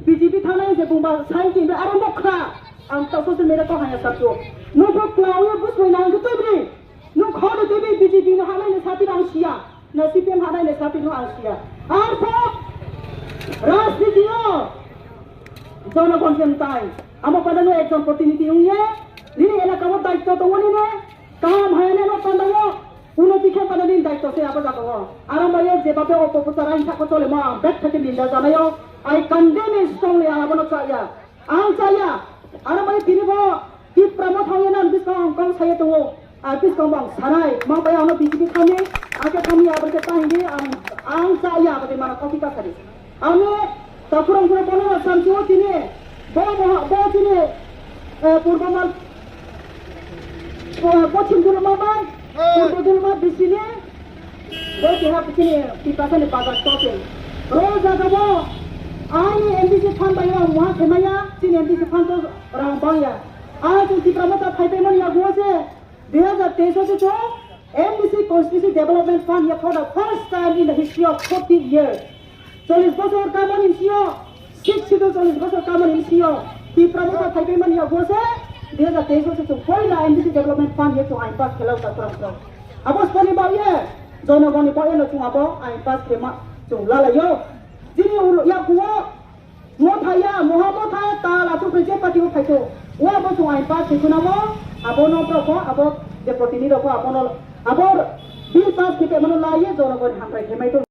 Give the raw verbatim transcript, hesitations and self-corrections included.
B J P thanai je bungba sign tin aro mokha. Ang ta social media ko hanya sabjo. Nokho klawi buswai nang gutubri. Nung khoro tebwi B J P no hamai ni sati ang siya, na C P M hamai ni sati no ang siya. Arpho rajniti o jonogon jem tai. Amo pada no ekjon protinidhi ungye, nini elaka o daityo tongo nini, kaham hayani no panda o, unoti khe pada nini daityo se abo jaga o. Aro maye je babe opoprochar ang thakko chole ma ang bek thake ninda janayo. I condemn it strongly, ang abono chaya. Ang chaya, aro bai tini bo Tipra Motha ya nan biskang ang kong saya tongo. A biskang bang sanai, mang bai ano B J P thani, ake thani abang ke tahini ang, ang chaya abang mana kopi ka sari. Ami takurang pura bono na samsi o tini, bo mo, bo tini, eh, purba mal, bo, bo chindul mamai, purba dul ma bisini, Bo keha chini Tiprasani bazar shopping. Ro jaga bo ani M D C fund bai rang muha khemaya, chini M D C fund to rang bangya. Ani chwng Tipra Motha phaipai mani yago se dui hazar teis o se chwng M D C constituency development fund ya for the first time in the history of forty years. Chollish bosor kamani sio Sixth Schedule chollish bosor kamani sio Tipra Motha phaipai mani yago se dui hazar teis o se chwng poila M D C development fund ye chwng ain pass khelao ta kwrang kwrang. Abo sani baoye jonogoni baoye no chwng abo ain pass khema chwng lalaio. Chini ulo yakuo Motha ya, moha Motha ta la chwng je party o phaito. Wa bo chwng ain pass khe kunamo abo no proko abo je protinidhi roko abo no abo bill pass khe mano laye jonogoni hamkrai khemai to.